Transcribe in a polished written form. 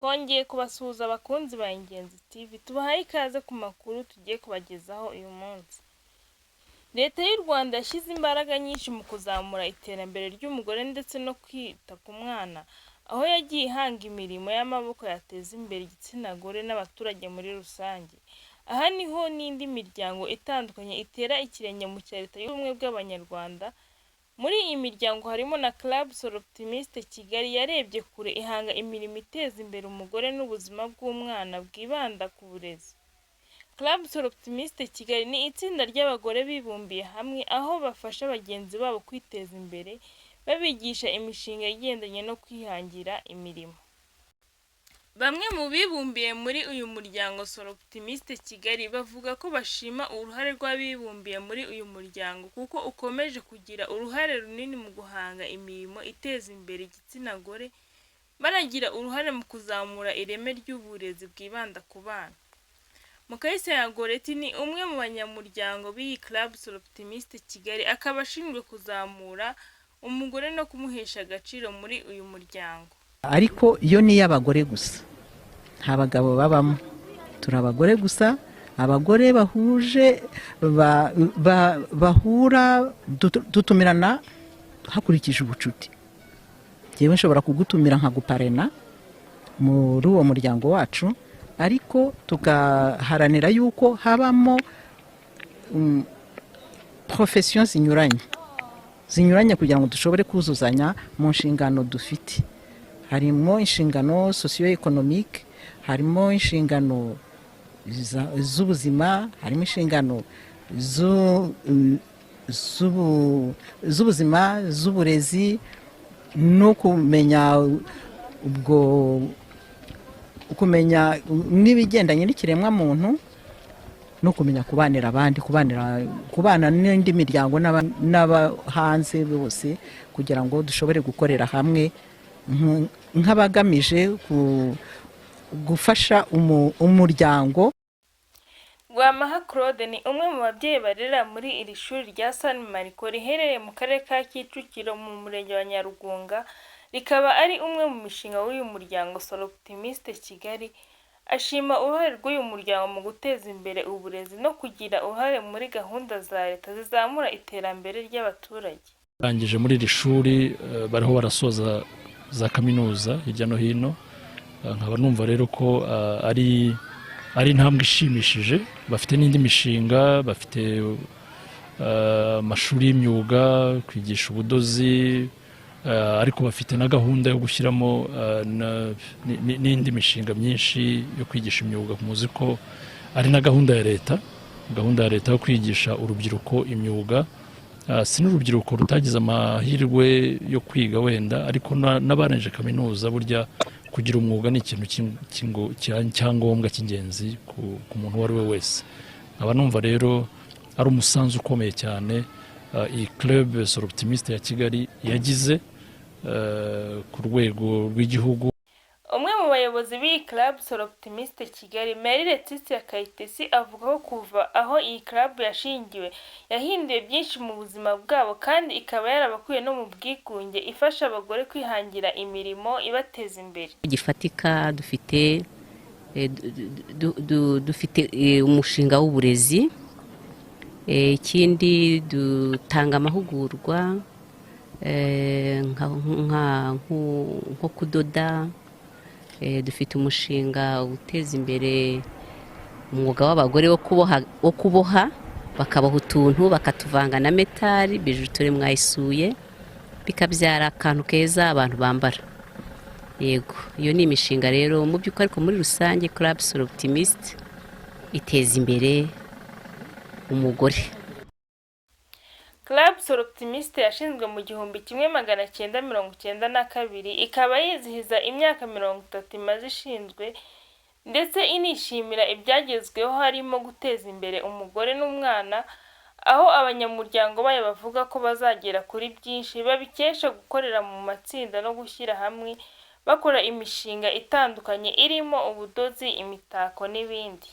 Twongeye kubasuhuza abakunzi ba Ingenzi TV, tubahaye ikaze ku makuru tugiye kubagezaho uyu munsi. Leta y'u Rwanda yashyize imbaraga nyinshi mu kuzamura iterambere ry'umugore ndetse no kwita ku mwana, aho yagiye ihanga imirimo y'amaboko yateza imbere igitsina gore n'abaturage muri rusange. Aha niho n'indi miryango itandukanye itera ikirenge mu cya Leta y'Ubumwe bw'Abanyarwanda. Muri iyi miryango harimo na Club Soroptimist Kigali yarebye kure ihanga imirimo iteza imbere umugore n'ubuzima bw'umwana bwibanda ku burezi. Club Soroptimist Kigali ni itsinda ry'abagore bibumbiye hamwe, aho bafasha bagenzi babo kwiteza imbere, babigisha imishinga igendanye no kwihangira imirimo. Bamwe mu bibumbiye muri uyu muryango Soroptimist Kigali bavuga ko bashima uruhare rw'abibumbiye muri uyu muryango kuko ukomeje kugira uruhare runini mu guhanga imirimo iteza imbere igitsina gore, banagira uruhare mu kuzamura ireme ry'uburezi bwibanda ku bana. Mukayisenga Goretti ni umwe mu banyamuryango b'iyi Club Soroptimist Kigali, akaba ashinzwe kuzamura umugore no kumuhesha agaciro muri uyu muryango. Ariko iyo ni iy'abagore gusa, nta bagabo babamo. Turi abagore gusa, abagore bahuje bahura, dutumirana hakurikije ubucuti. Njyewe nshobora kugutumira nkaguparena muri uwo muryango wacu, ariko tugaharanira yuko habamo profession zinyuranye zinyuranye kugira ngo dushobore kuzuzanya mu nshingano dufite. Harimo inshingano socio-économique, harimo inshingano z'ubuzima, harimo inshingano z'ubuzima, z'uburezi no kumenya ubwo kumenya n'ibigendanye n'ikiremwamuntu no kumenya kubanira abandi, kubanira, kubana n'indi miryango n'aba hanze bose, kugira ngo dushobore gukorera hamwe nk'abagamije gufasha umuryango. Rwamaha Claude ni umwe mu babyeyi barerera muri iri shuri rya San Marco riherereye mu karere ka Kicukiro mu murenge wa Nyarugunga, rikaba ari umwe mu mishinga w'uyu muryango Soroptimist Kigali. Ashima uruhare rw'uyu muryango mu guteza imbere uburezi no kugira uruhare muri gahunda za leta zizamura iterambere ry'abaturage. Barangije muri iri shuri, bariho barasoza za kaminuza hirya no hino. Nkaba numva rero ko ari intambwe ishimishije. Bafite n'indi mishinga, bafite amashuri y'imyuga, kwigisha ubudozi, ariko bafite na gahunda yo gushyiramo n'indi mishinga myinshi yo kwigisha imyuga. Muzi ko ari na gahunda ya leta, gahunda ya leta yo kwigisha urubyiruko imyuga. Si n'urubyiruko rutagize amahirwe yo kwiga wenda, ariko n'abarangije kaminuza, burya kugira umwuga ni ikintu cyangombwa cy'ingenzi ku muntu uwo ari we wese. Nkaba numva rero ari umusanzu ukomeye cyane iyi Club Soroptimist ya Kigali yagize ku rwego rw'igihugu. Umwe mu bayobozi b'iyi Club Soroptimist Kigali, Mary Letitia Kayitesi, avuga ko kuva aho iyi club yashingiwe yahinduye byinshi mu buzima bwabo, kandi ikaba yarabakuye no mu bwigunge, ifasha abagore kwihangira imirimo ibateza imbere. Gifatika dufite, dufite umushinga w'uburezi. Ikindi dutanga amahugurwa nko kudoda. Dufite umushinga uteza imbere umwuga w'abagore wo kuboha, bakaboha utuntu bakatuvanga na métal, bijouterie mwayisuye, bikabyara akantu keza abantu bambara. Yego, iyo ni imishinga rero mu by'ukuri, ariko muri rusange Club Soroptimist iteza imbere umugore. Club Soroptimist yashinzwe mu 1992, ikaba yizihiza imyaka 30 imaze ishinzwe, ndetse inishimira ibyagezweho harimo guteza imbere umugore n'umwana, aho abanyamuryango bayo bavuga ko bazagera kuri byinshi babikesha gukorera mu matsinda no gushyira hamwe bakora imishinga itandukanye irimo ubudozi, imitako n'ibindi.